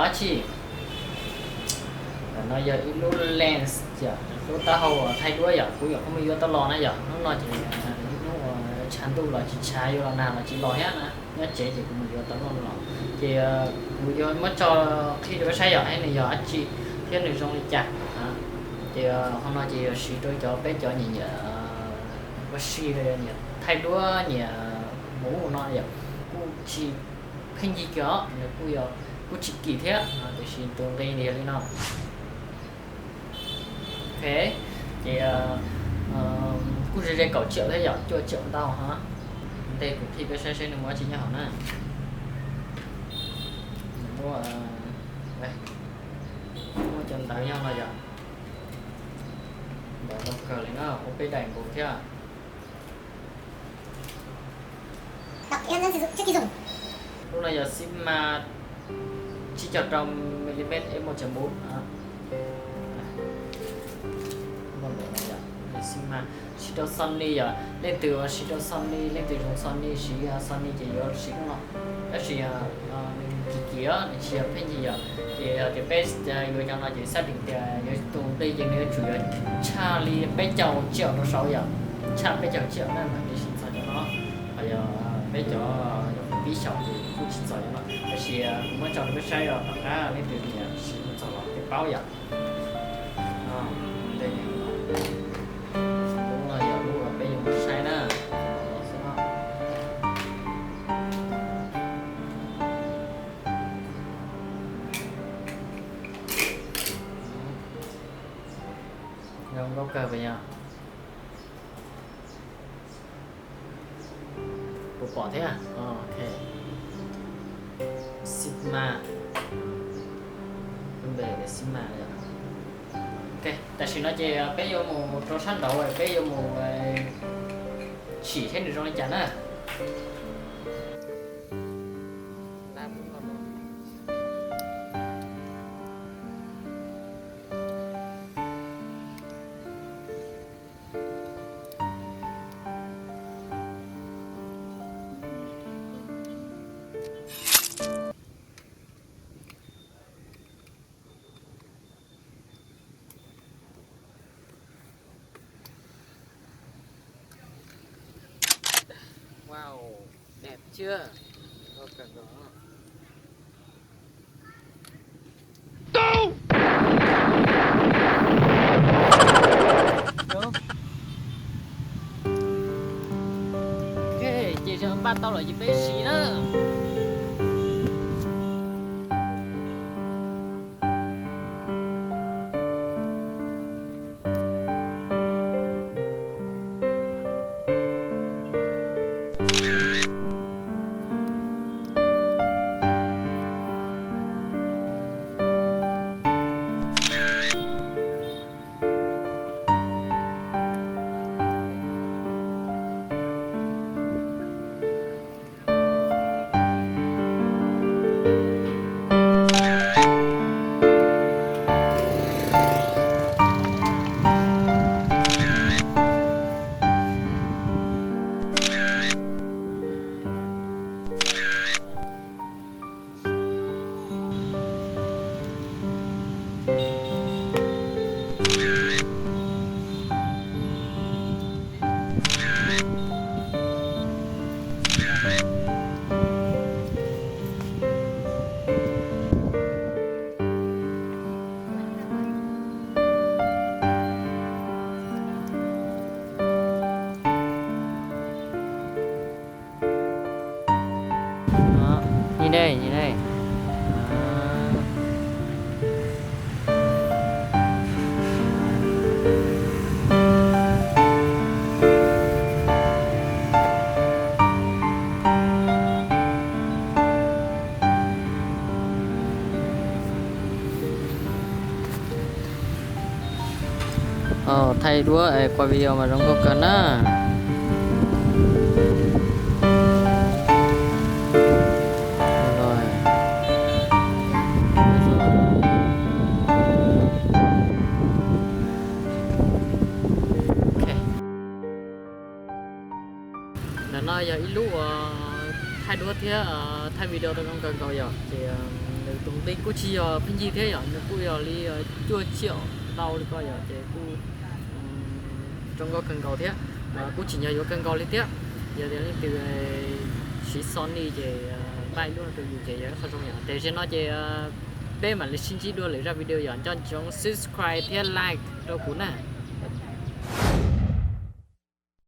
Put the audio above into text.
Tsis, no yog ib lub lens yom, lub taub hau thaij duab yom, kuv yuav qhov mus yuav tau los na yom. Hnub no ces hnub tshav ntuj los tsis tshav, yuav los nag los tsis los thiab na, nyob tsev ces kuv mus yuav tau los. Ces kuv yuav muab tso qhib rau peb saib yom, nws yog dab tsi thiab nws zoo li cas. Ces qhov no ces yog siv rau cov, peb cov nyiam nyiam ua si, nyiam thaij duab, nyiam mus no yom. Kuj tsis pheej yig kiag os, nws kuj yog, kuj tsis kim thiab, tiam sis tus nqi nws yog li no. Ok, ces kuj ze ze kaum tsiaum thiab yom, cuaj tsiaum ntau hov. Ntej kuv qhib peb saib seb nws muaj dab tsi nyob hauv na. Muaj, muaj cov ntawv nyob no yom. Ntawv ntau kawg li na, ua peb daim nkaus thiab. Lub no yog Sigma tsib caug rau milimet F một chấm bốn. Sigma siv rau Sony yom, leej twg uas siv rau Sony, leej twg zoo Sony, siv Sony ces yuav siv lub no. Tab sis nws kim kim, nws tsis yog pheej yig yom. Ces tias peb yuav cov no ces xác định tias yuav tus nqi ces nws yuav tsum yuav tshaj li peb caug tsiaum rau saud yom. Tshaj peb caug tsiaum na mam li siv txog cov no. Ho yog peb cov pib xyaum ces kuj tsis txog cov no. Tab sis kuv muab tso rau peb saib os, tom qab leej twg nyiam siv txog los thiaj paub yom. Lub no yog lub uas peb yuav mus saib na. Zoo nkauj kawg puas yog? Puas pom thiab? Ok. Sigma. Lub npe Sigma yom. Ok, tam sim no ces peb yuav mus rau sab nraud, peb yuav mus sim seb nws zoo li cas na. Wow, đẹp chưa? Ơ, cần đó. Ok, ces npaj tau lawm ces peb siv na. Nhìn đây, nhìn đây. Thaij duab es quay video mas zoo nkauj kawg na. Ntawm no yog ib lub uas thaij duab thiab thaij video tau zoo kawg nkaus yom. Ces nws tus nqi kuj tsis yog pheej yig thiab yom, nws kuj yog li cuaj tsiaum ntau li ko yom, ces kuj zoo nkauj kawg nkaus thiab. Kuj tsim nyog yuav kawg nkaus li thiab. Yog tias leej twg siv Sony ces npaj ib lub no rau yus ces yog ib qho zoo yom. Ces zaum no ces peb mam li sib ntsib dua lwm zaj video yom, nco ntsoov subscribe thiab like rau kuv na.